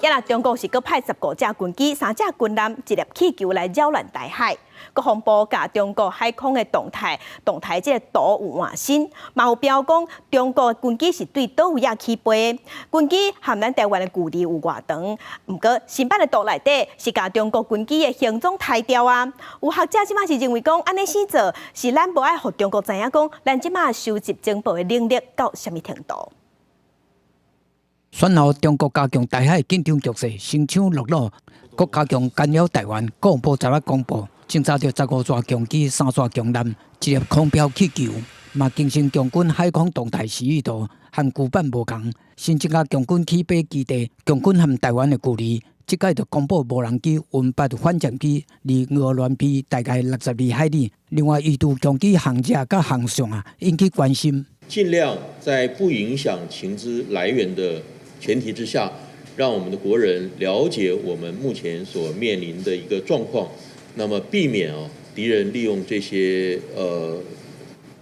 今仔中國是閣派15架軍機、三隻軍艦、一粒氣球來擾亂台海。國防部共中國海空的動態，動態這個圖有換新，嘛有標講中國軍機是對佗位仔起飛，軍機和咱台灣的距離有偌長。毋過新版的圖內底是共中國軍機的行蹤刣掉啊！有學者這馬是認為講，按呢生做是咱無愛予中國知影講，咱這馬收集情報的能力到啥物程度。選後中國加強台海緊張局勢，聲槍落魯，閣加強干擾台灣。國防部昨日公布，偵查著15架強機、三架強艦、一粒空飄氣球，嘛更新共軍海空動態示意圖，和舊版無仝。新增加共軍起飛基地，共軍和台灣的距離。這擺就公布無人機運八反潛機離鵝鑾鼻大概62海里。另外，疑似共機航跡佮航向啊，引起關心。盡量在不影響情資來源的前提之下，讓我們的國人了解我們目前所面臨的一個狀況，那麼避免啊敵人利用這些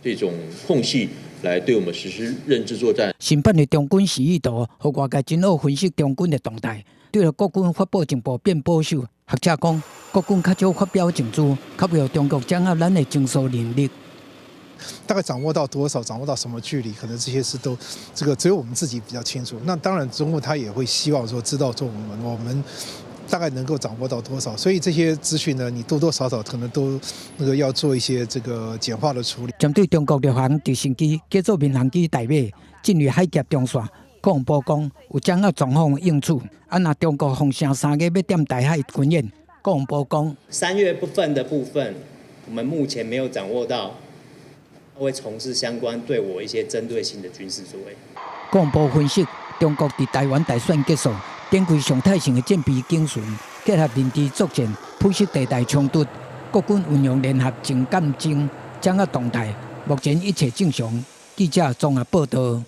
這種空隙來對我們實施認知作戰。新版的中軍示意圖，予外界真好分析中軍的動態。對著國軍發布情報變保守，學者講國軍較少發表情資，較袂予中國掌握咱的偵搜能力。大概掌握到多少，掌握到什麼距離，可能這些事都這個只有我們自己比較清楚。那當然，中共他也會希望說知道說我們大概能夠掌握到多少，所以這些資訊呢，你多多少少可能都那個要做一些這個簡化的處理。針對中國陸航直升機叫做民航機代碼進入海峽中線，國防部講有掌握狀況應處。啊，若中國放聲三月欲踮台海軍演，國防部講三月部分的部分，我們目前沒有掌握到。會從事相關對我一些針對性的軍事作為。國防部分析，中國佇台灣大選結束，展開常態性的戰備警巡，結合認知作戰、灰色地帶衝突，國軍運用聯合情監偵，掌握動態。目前一切正常。記者綜合報道。